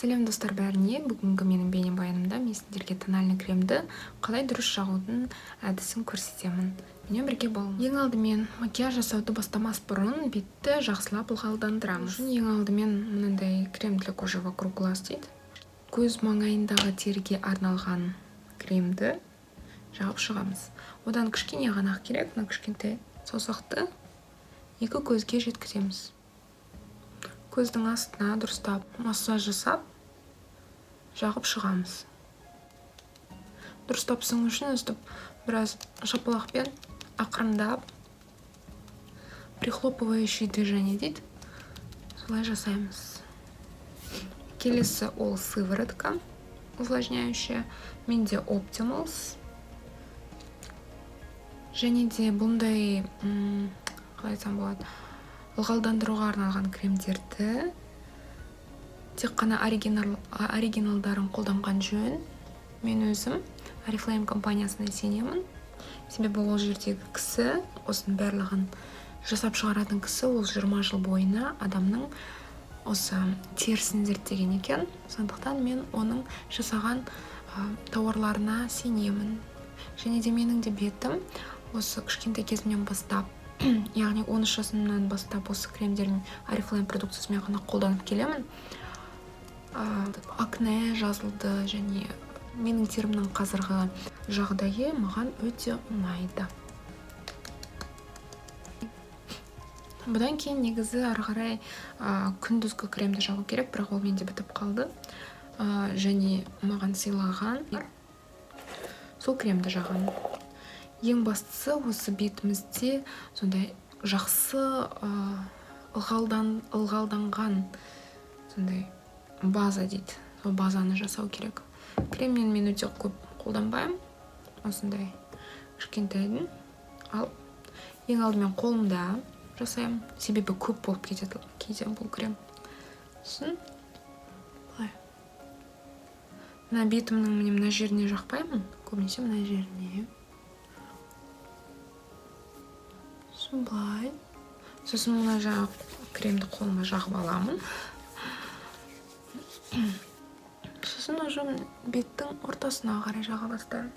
Сәлем, достар, бәріне! Бүгінгі менің бейнебаянымда мен сендерге тональный кремді қалай дұрыс жағудың әдісін көрсетемін. Менімен бірге болыңыз. Ең алдымен, макияж жасауды бастамас бұрын бетті жақсылап ылғалдандырамыз. Ең алдымен мынандай крем для кожи вокруг глаз дейді, көз маңайындағы теріге арналған кремді жағып шығамыз. Одан кішкене ғана керек, мына кішкентай саусақты екі көзге жеткіземіз. Көздің астына дұрыстап массаж жасап, жағып шығамыз. Дұрыстап сіңу үшін өстіп біраз шапалақпен ақырындап, прихлопывающий движение дейді, солай жасаймыз. Келесі ол сыворотка увлажняющая, менде Optimals. Және де бұндай, қалай айтсам болады, ылғалдандыруға арналған кремдерді тек қана оригиналдарын қолданған жөн. Мен өзім Oriflame компаниясына сенемін, себебі ол жердегі кісі, осының барлығын жасап шығаратын кісі, ол 20 жыл бойына адамның осы терісін зерттеген екен. Сондықтан мен оның жасаған тауарларына сенемін. Және де менің де бетім осы кішкентай кезімнен бастап, яғни 13 жасымнан бастап осы кремдердің, Oriflame продукциясымен ғана қолданып келемін. Акне жазылды және менің терімнің қазіргі жағдайы маған өте ұнайды. Бұдан кейін негізі ары қарай күндізгі кремді жағу керек, бірақ ол менде бітіп қалды және маған сыйлаған сол кремді жағамын. Ең бастысы, осы бетімізде сондай жақсы ылғалданған сондай база дейді, сол базаны жасау керек. Кремнен мен өте көп қолданбаймын, осындай кішкентайын алып, ең алдымен қолымда жасаймын, себебі көп болып кетеді кейде бұл крем. Сосын былай мына бетімнің, міне, мына жеріне жақпаймын, көбінесе мына жеріне. Сосын былай, сосын мына жаңағы кремді қолыма жағып аламын, сосын уже беттің ортасына қарай жаға бастаймын.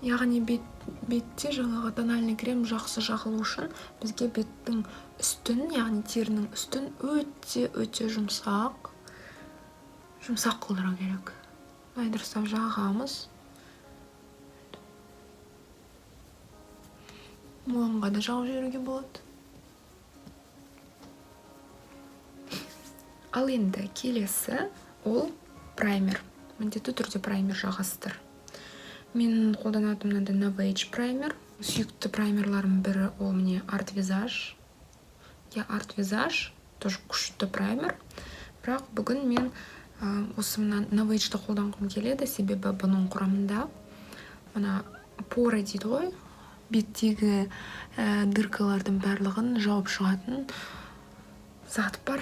Яғни бетте жаңағы тональный крем жақсы жағылу үшін бізге беттің үстін, яғни терінің үстін өте өте жұмсақ жұмсақ қылдыру керек. Былай дұрыстап жағамыз. Мойынға да жағып жіберуге болады. Ал енді келесі ол праймер. Міндетті түрде праймер жағасыздар. Мен қолданатын мынандай Novage праймер. Сүйікті праймерларымның бірі ол, міне, Art Visage. Я Art Visage тоже күшті праймер, бірақ бүгін мен осы мына Novage-ді қолданғым келеді, себебі бұның құрамында мына поры дейді ғой, беттегі дыркалардың барлығын жауып шығатын зат бар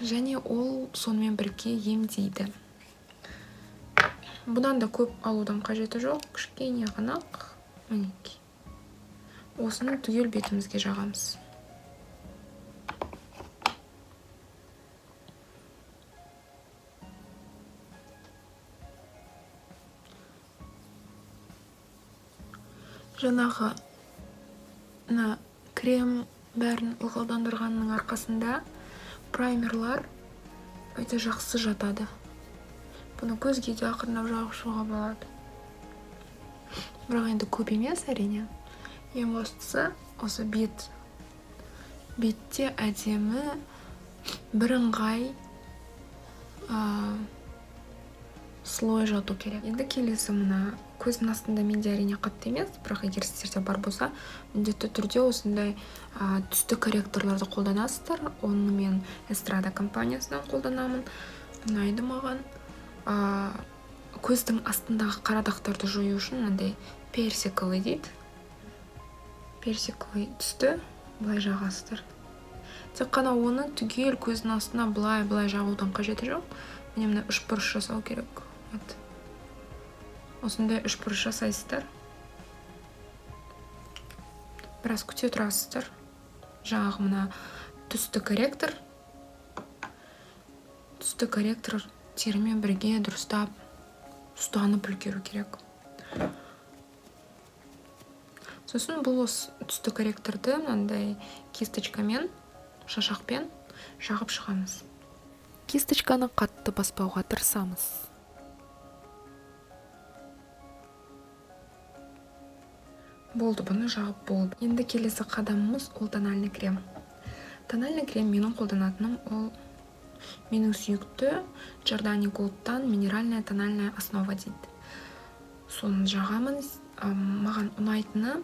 және ол сонымен бірге емдейді. Бұдан да көп алудың қажеті жоқ, кішкене ғана, мінекей, осыны түгел бетімізге жағамыз. Жаңағы мына крем бәрін ылғалдандырғанның арқасында праймерлар өте жақсы жатады. Бұны көзге де ақырындап жағып шығуға болады, бірақ енді көп емес, әрине. Ең бастысы, осы бетте әдемі бірыңғай слой жату керек. Енді келесі мына көздің астында менде, әрине, қатты емес, бірақ егер сіздерде бар болса, міндетті түрде осындай түсті корректорларды қолданасыздар. Оны мен Эстрада компаниясынан қолданамын, ұнайды маған. Көздің астындағы қара дақтарды жою үшін мынандай персиковый дейді, персиковый түсті былай жағасыздар. Тек қана оны түгел көздің астына былай былай жағудың қажеті жоқ. Міне, мына үшбұрыш жасау керек. Вот осындай үшбұрыш жасайсыздар, біраз күте тұрасыздар. Жаңағы мына Түсті корректор. Түсті корректор терімен бірге дұрыстап ұстанып үлгеру керек. Сосын бұл осы түсті корректорды мынандай кисточкамен, шашақпен жағып шығамыз. Кисточканы қатты баспауға тырысамыз. Болды, бұны жағып болды. Енді келесі қадамымыз ол тональный крем. Тональный крем менің қолданатыным ол менің сүйікті Giordani Gold'тан минеральная тональная основа дейді. Соны жағамын. Маған ұнайтыны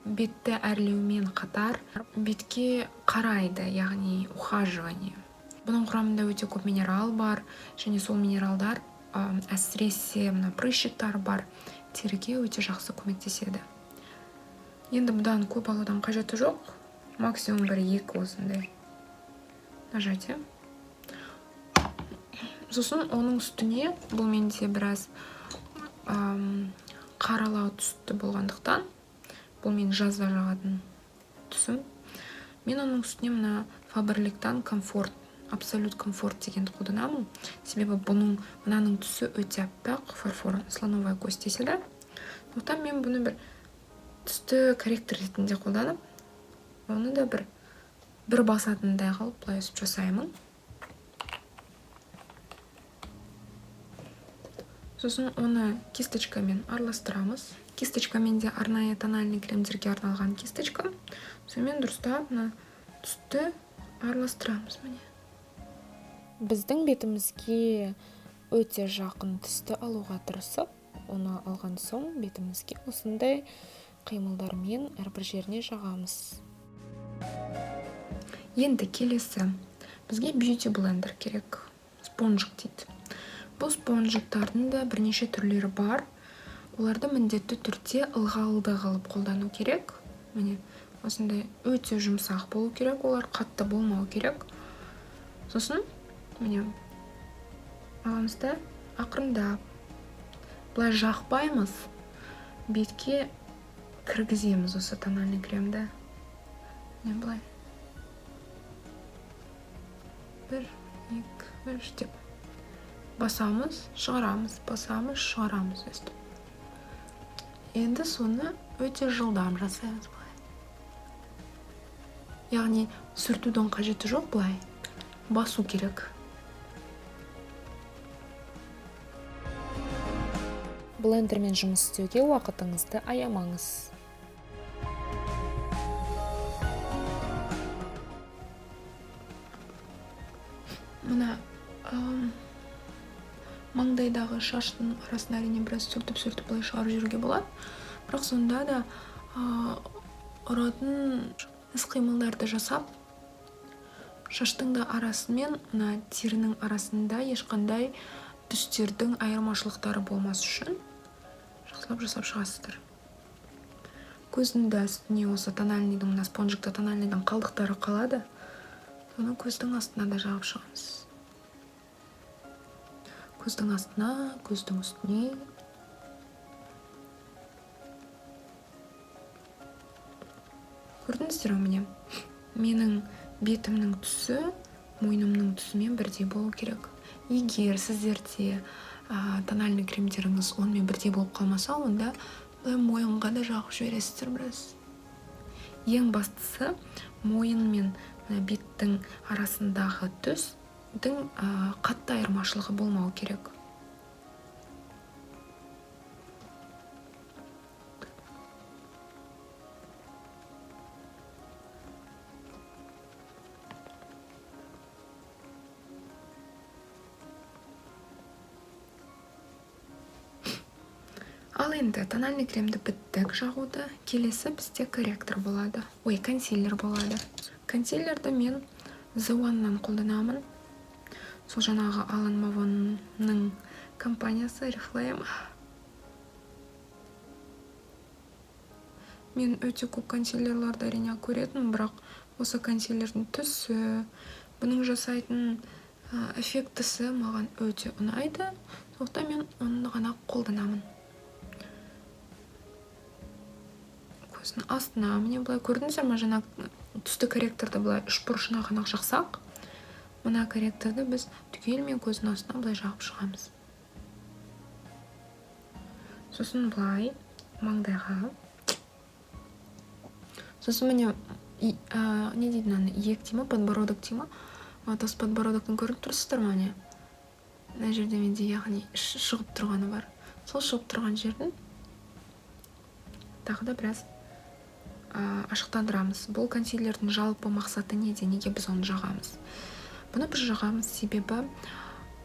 бетті әрлеумен қатар бетке қарайды, яғни ухаживание. Бұның құрамында өте көп минерал бар, және сол минералдар, әсіресе мына прыщиктар бар, теріге өте жақсы көмектеседі. Енді бұдан көп алудан қажеті жоқ. Максимум 1-2 осындай нажатие. Сосын оның үстіне, бұл менде біраз қаралау түсті болғандықтан, бұл мен жазда жағатын түсім. Мен оның үстіне мына Faberlic-тан Комфорт, Абсолют Комфорт дегенді қолданамын. Себебі мынаның түсі өте аппақ, фарфор, слоновая кость десе де. Сондықтан мен бұны бір түсті корректор ретінде қолданып, оны да бір басатындай қылып былай өстіп жасаймын. Сосын оны кисточкамен араластырамыз. Кисточкамен де арнайы тональный кремдерге арналған кисточка. Сонымен дұрыстап мына түсті араластырамыз міне. Біздің бетімізге өте жақын түсті алуға тырысып, оны алған соң бетімізге осындай қимылдармен әрбір жеріне жағамыз. Енді келесі бізге бьюти блендер керек. Спонжик дейді. Бұл спонжиктардың да бірнеше түрлері бар. Оларды міндетті түрде ылғалды қылып қолдану керек. Міне осындай өте жұмсақ болу керек, олар қатты болмау керек. Сосын міне аламыз да ақырындап былай жақпаймыз, бетке кіргіземіз осы тональный кремді. Міне былай 1, 2, 3 деп басамыз, шығарамыз, басамыз, шығарамыз өстіп. Енді соны өте жылдам жасаймыз былай. Яғни сүртудің қажеті жоқ, былай басу керек. Блендермен жұмыс істеуге уақытыңызды аямаңыз. Мына маңдайдағы шаштың арасына әрине біраз сүртіп-сүртіп былай шығарып жіберуге болады. Бірақ сонда да ұратын іс-қимылдарды жасап, шаштың да арасымен мына терінің арасында ешқандай түстердің айырмашылықтары болмас үшін жақсылап жасап шығасыздар. Көздің де үстіне осы тональныйдың, мына спонжикта тональныйдың қалдықтары қалады. Соны көздің астына да жағып шығамыз. Көздің астына, көздің үстіне. Көрдіңіздер ме міне? Менің бетімнің түсі мойнымның түсімен бірдей болу керек. Егер сіздерде тональный кремдеріңіз онымен бірдей болып қалмаса, онда былай мойынға да жағып жібересіздер біраз. Ең бастысы мойын мен мына беттің арасындағы түстің қатты айырмашылығы болмау керек. Ал енді тональный кремді біттік жағуды. Келесі бізде корректор болады. Ой, консилер болады. Консилерді мен The One-нан қолданамын. Сол жаңағы Алан Мавонның компаниясы Oriflame. Мен өте көп консилерларды әрине көретінмін, бірақ осы консилердің түсі, бұның жасайтын эффектісі маған өте ұнайды. Сондықтан мен оны ғана қолданамын. Көздің астына, міне былай көрдіңіздер ме, жаңа түсті корректорды былай үш бұрышына ғана жақсақ, мына корректорды біз түгелімен көздің астына былай жағып шығамыз. Сосын былай маңдайға. Сосын міне не дейді мынаны, иек дей ма, подбородок дей ма? Вот осы подбородоктың көрініп тұрсыздар ма, міне? Мына жерде менде, яғни шығып тұрғаны бар. Сол шығып тұрған жердің тағы да біраз ашықтандырамыз. Бұл консилердің жалпы мақсаты неде? Неге біз оны жағамыз? Бұны біз жағамыз себебі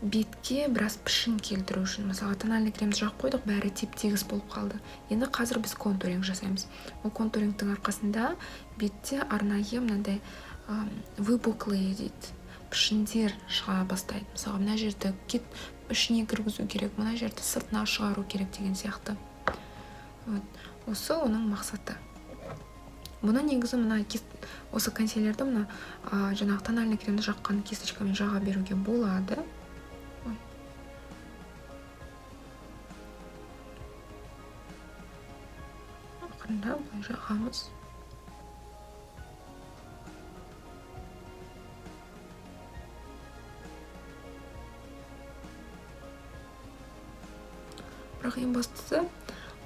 бетке біраз пішін келтіру үшін. Мысалға, тональный кремді жағып қойдық, бәрі теп-тегіс болып қалды. Енді қазір біз контуринг жасаймыз. Ол контурингтің арқасында бетте арнайы мынандай выпуклые дейді, пішіндер шыға бастайды. Мысалға, мына жерді ішіне кіргізу керек, мына жерді сыртына шығару керек деген сияқты. Вот. Осы оның мақсаты. Бұны негізі мына осы консилерді мына, жаңағы тональный кремді жаққан кисточкамен жаға беруге болады. Ой. Ақырындап былай жағамыз. Бірақ ең бастысы,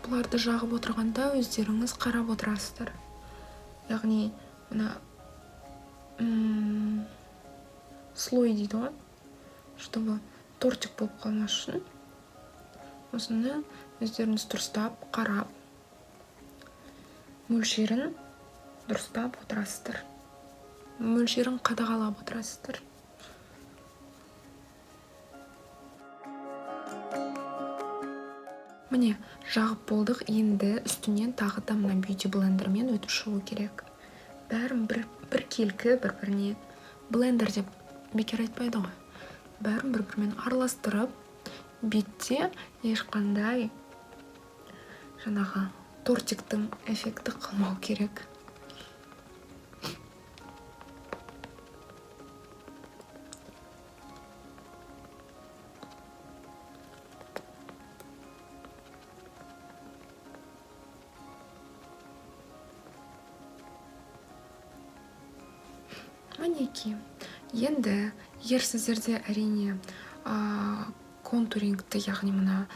бұларды жағып отырғанда өздеріңіз қарап отырасыздар. Яғни мына слой дейді ғой, чтобы тортик болып қалмас үшін осыны өздеріңіз дұрыстап қарап, мөлшерін дұрыстап отырасыздар. Мөлшерін қадағалап отырасыздар. Міне, жағып болдық. Енді үстінен тағы да мына бьюти блендермен өтіп шығу керек. Бәрін бір келкі бір-біріне блендер деп бекер айтпайды ғой. Бәрін бір-бірімен араластырып, бетте ешқандай жаңағы тортиктің эффекті қалмау керек. Мінекей. Енді егер сіздерде әрине, контурингті, яғни мына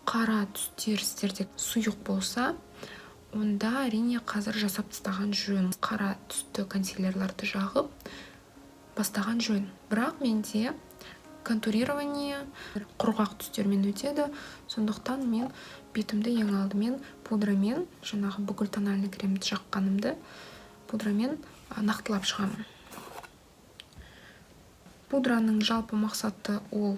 қара түстер сіздерде сұйық болса, онда әрине қазір жасап тастаған жөн. Қара түсті консилерлерді жағып бастаған жөн. Бірақ менде контурирование құрғақ түстермен өтеді. Сондықтан мен бетімді ең алдымен пудрамен, жаңағы бүкіл тональный кремді жаққанымды пудрамен нақтылап шығамын. Пудраның жалпы мақсаты ол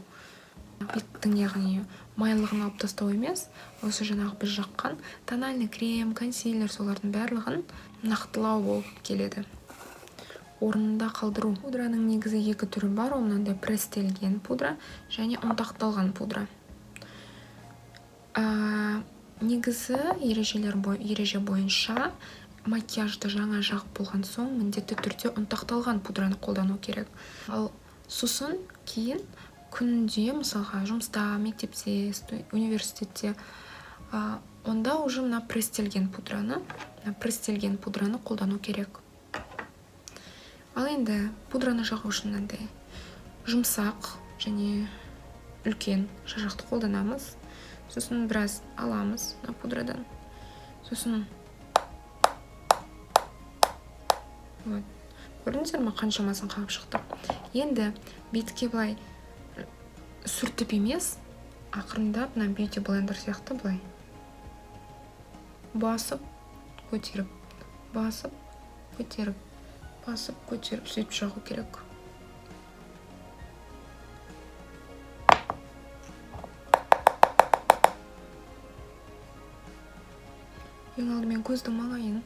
беттің, яғни майлығын алып тастау емес, осы жаңағы біз жаққан тональный крем, консилер, солардың барлығын нақтылау болып келеді. Орнында қалдыру. Пудраның негізі екі түрі бар, ол мынандай пресстелген пудра және ұнтақталған пудра. Негізі ереже бойынша макияжды жаңа жағып болған соң міндетті түрде ұнтақталған пудраны қолдану керек. Ал сосын кейін күнде, мысалға, жұмыста, мектепте, университетте, онда уже мына пресстелген пудраны қолдану керек. Ал енді пудраны жағу үшін мынандай жұмсақ және үлкен шашақты қолданамыз. Сосын біраз аламыз мына пудрадан. Сосын вот. Көрдіңіздер ме, қаншамасын қағып шықтық. Енді бетке былай сүртіп емес, ақырындап мына бьюти блендер сияқты былай басып, көтеріп, басып, көтеріп, басып, көтеріп сөйтіп жағу керек. Ең алдымен көздің маңайын.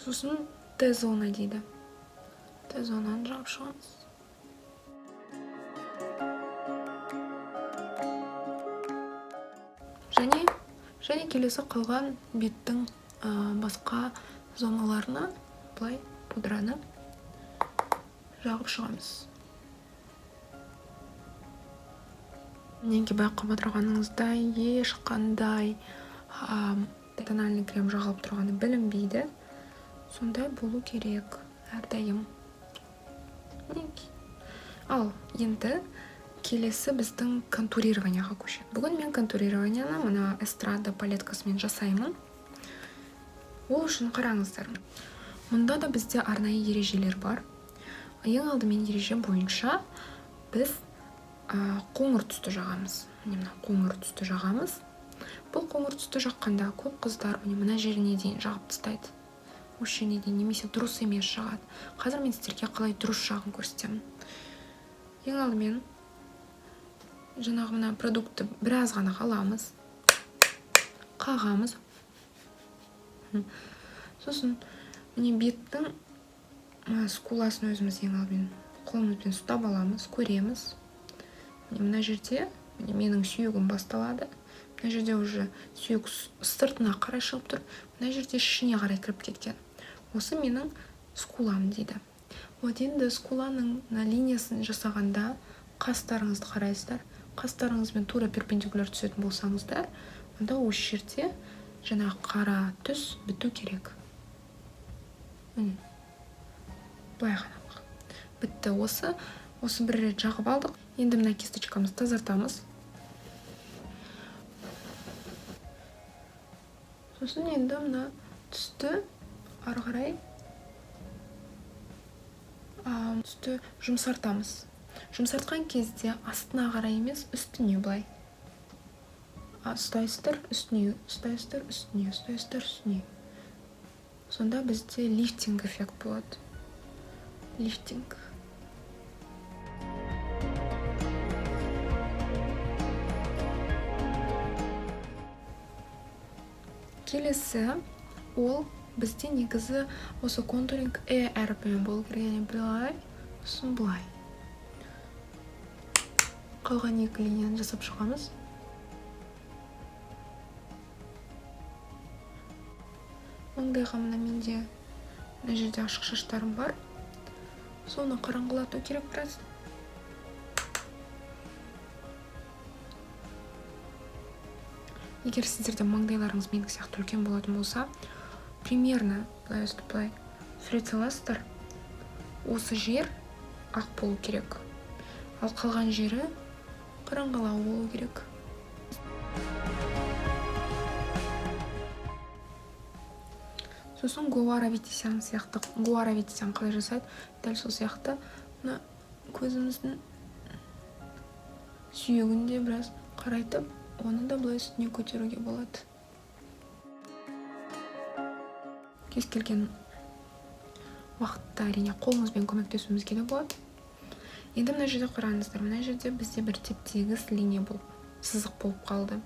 Сосын Т-зона дейді. Т-зонаны жағып шығамыз. Және келесі қалған беттің басқа Зоналарына былай пудраны жағып шығамыз. Мінекей, байқап отырғаныңыздай, ешқандай тональный крем жағылып тұрғаны білінбейді. Сондай болу керек әрдайым. Мінекей. Ал енді келесі біздің контурированияға көшеміз. Бүгін мен контурированияны мына Эстрада палеткасымен жасаймын. Ол үшін қараңыздар. Мұнда да бізде арнайы ережелер бар. Ең алдымен ереже бойынша біз қоңыр түсті жағамыз. Міне, мына қоңыр түсті жағамыз. Бұл қоңыр түсті жаққанда көп қыздар міне мына жеріне дейін жағып тастайды. Осы жеріне дейін немесе дұрыс емес жағады. Қазір мен сіздерге қалай дұрыс жағын көрсетемін. Ең алдымен жаңағы мына продуктты біраз ғана аламыз, қағамыз. Сосын міне беттің скуласын өзіміз ең алдымен қолымызбен ұстап аламыз, көреміз. Міне, мына жерде міне менің сүйегім басталады. Мына жерде уже сүйек сыртына қарай шығып тұр, мына жерде ішіне қарай кіріп кеткен. Осы менің скулам дейді. Вот енді скуланың мына линиясын жасағанда қастарыңызды қарайсыздар. Қастарыңызбен тура перпендикуляр түсетін болсаңыздар, онда осы жерде жаңағы қара түс біту керек. Міне, былай ғана бітті. Осы бір рет жағып алдық. Енді мына кисточкамызды тазартамыз. Сосын енді мына түсті ары қарай, түсті жұмсартамыз. Жұмсартқан кезде астына қарай емес, үстіне былай ұстайсыздар, үстіне ұстайсыздар, үстіне ұстайсыздар, үстіне. Сонда бізде лифтинг эффект болады. Лифтинг. Келесі ол бізде негізі осы контуринг Э әрпімен болу керек, яғни былай, сосын былай. Қалған екі линияны жасап шығамыз. Маңдайға мына менде мына жерде ашық шаштарым бар. Соны қараңғылату керек біраз. Егер сіздерде маңдайларыңыз менікі сияқты үлкен болатын болса, примерно былай өстіп былай сурет саласыздар. Осы жер ақ болу керек. Ал қалған жері қараңғылау болу керек. Сосын Гоар Аветисян сияқты, Гоар Аветисян қалай жасайды, дәл сол сияқты мына көзіміздің сүйегін де біраз қарайтып, оны да былай үстіне көтеруге болады. Кез келген уақытта әрине қолымызбен көмектесуімізге де болады. Енді мына жерде қараңыздар, мына жерде бізде бір теп-тегіс линия болып, сызық болып қалды.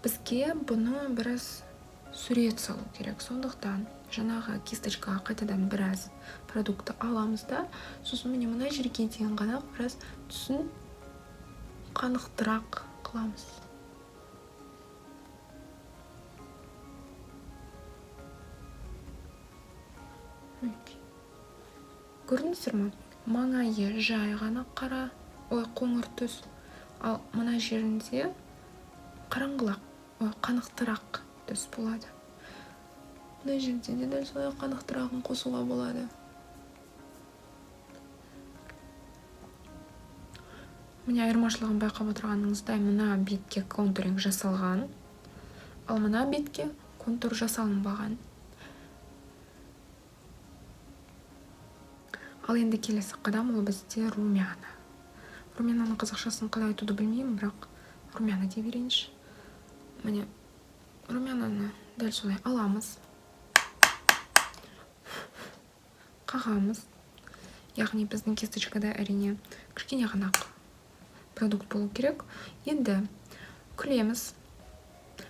Бізге бұны біраз сурет салу керек. Сондықтан жаңағы кисточкаға қайтадан біраз продукты аламыз да, сосын міне мына жерге дейін ғана біраз түсін қанықтырақ қыламыз. Мінекей. Көрдіңіздер ме? Маңайы жай ғана қара, ой, қоңыр түс, ал мына жерінде қараңғылақ, ой, қанықтырақ түс болады. Мына жерде де дәл солай қанықтырағын қосуға болады. Міне, айырмашылығын байқап отырғаныңыздай, мына бетке контуринг жасалған, ал мына бетке контур жасалынбаған. Ал енді келесі қадам ол бізде румяна. Румянаның қазақшасын қалай айтуды білмеймін, бірақ румяна дей берейінші. Міне, румянаны дәл солай аламыз, қағамыз. Яғни біздің кисточкада әрине кішкене ғана продукт болу керек. Енді күлеміз.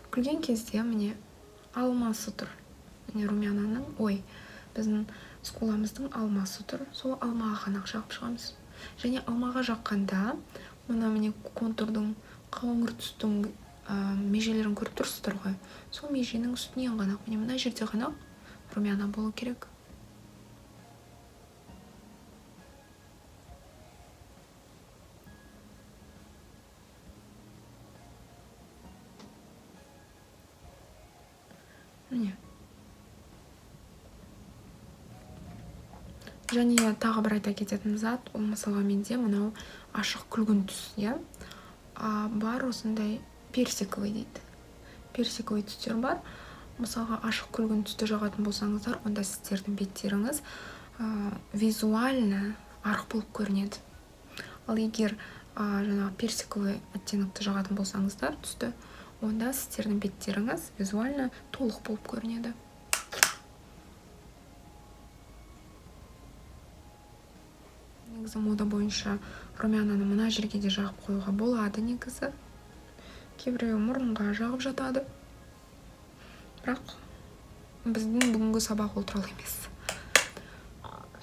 Күлген кезде міне алмасы тұр. Міне румянаның, ой, біздің скуламыздың алмасы тұр. Сол алмаға ғана жағып шығамыз. Және алмаға жаққанда мына міне контурдың қоңыр түстің межелерін көріп тұрсыздар ғой. Сол меженің үстінен ғана, міне мына жерде ғана румяна болу керек. Міне. Және тағы бір айта кететін зат, ол мысалға менде мынау ашық күлгін түс, иә? Бар осындай персиковый дейді. Персиковый түстер бар. Мысалға ашық күлгін түсті жағатын болсаңыздар, онда сіздердің беттеріңіз визуально арық болып көрінеді. Ал егер жаңағы персиковый оттенокті жағатын болсаңыздар түсті, онда сіздердің беттеріңіз визуально толық болып көрінеді. Негізі мода бойынша румянаны мына жерге де жағып қоюға болады негізі. Кейбіреуі мұрынға жағып жатады. Бірақ біздің бүгінгі сабақ ол туралы емес.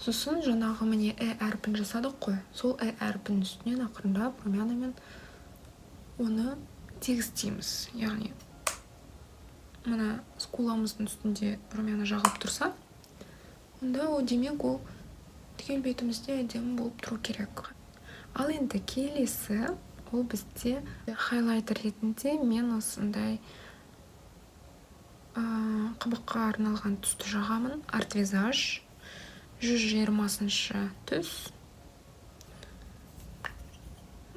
Сосын жаңағы міне э әрпін жасадық қой. Сол э әрпінің үстінен ақырындап румянамен оны тегістейміз. Яғни мына скуламыздың үстінде румяна жағылып тұрса, онда ол демек ол түгел бетімізде әдемі болып тұру керек. Ал енді келесі ол бізде хайлайтер ретінде мен осындай қабаққа арналған түсті жағамын. Art Visage 120-шы түс.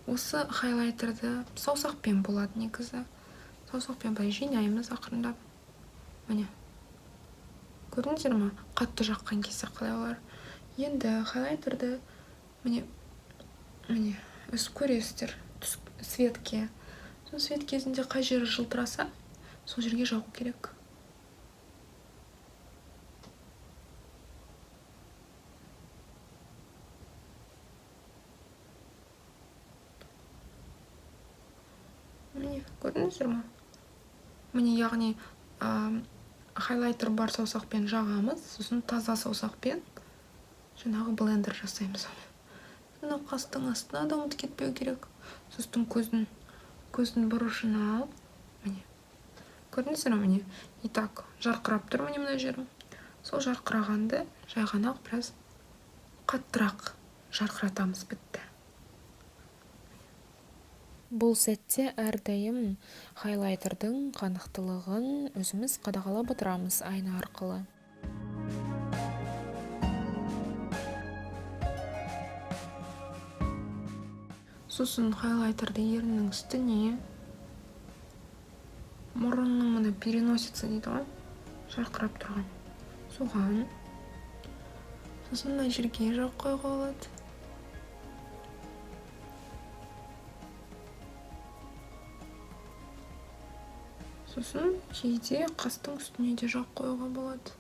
Осы хайлайтерді саусақпен болады негізі. Саусақпен былай жинаймыз ақырындап. Міне. Көрдіңіздер ме? Қатты жаққан кезде қалай олар. Енді хайлайтерді міне, міне, өсіп көресіздер түс светке. Сол свет кезінде қай жері жылтыраса, сол жерге жағу керек. Міне, көрдіңіздер ме? Міне, яғни, хайлайтер бар саусақпен жағамыз, сосын таза саусақпен жаңағы блендер жасаймыз оны. Мына қастың астына да ұмытып кетпеу керек. Сосын көздің бұрышына алып, міне. Көрдіңіздер ме, міне? И так, жарқырап тұр міне мына жерім. Сол жарқырағанды жай ғана біраз қаттырақ жарқыратамыз, бітті. Бұл сәтте әрдайым хайлайтердің қанықтылығын өзіміз қадағалап отырамыз айна арқылы. Сосын хайлайтерді еріннің үстіне, мұрынның мына переносица дейді ғой, жарқырап тұрған, соған. Сосын мына жерге жағып қоюға болады. Сосын кейде қастың үстіне де жағып қоюға болады.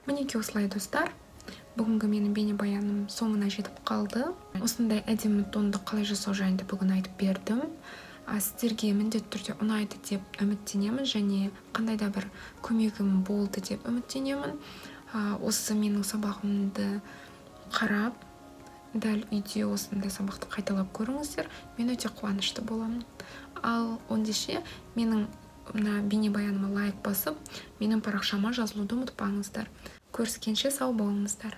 Мінекей осылай, достар. Бүгінгі менің бейнебаяным соңына жетіп қалды. Осындай әдемі тонды қалай жасау жайында бүгін айтып бердім. Сіздерге міндетті түрде ұнайды деп үміттенемін және қандай да бір көмегім болды деп үміттенемін. Осы менің сабағымды қарап, дәл үйде осындай сабақты қайталап көріңіздер. Мен өте қуанышты боламын. Ал ендеше менің мына бейнебаяныма лайк басып, менің парақшама жазылуды ұмытпаңыздар. Көріскенше сау болыңыздар.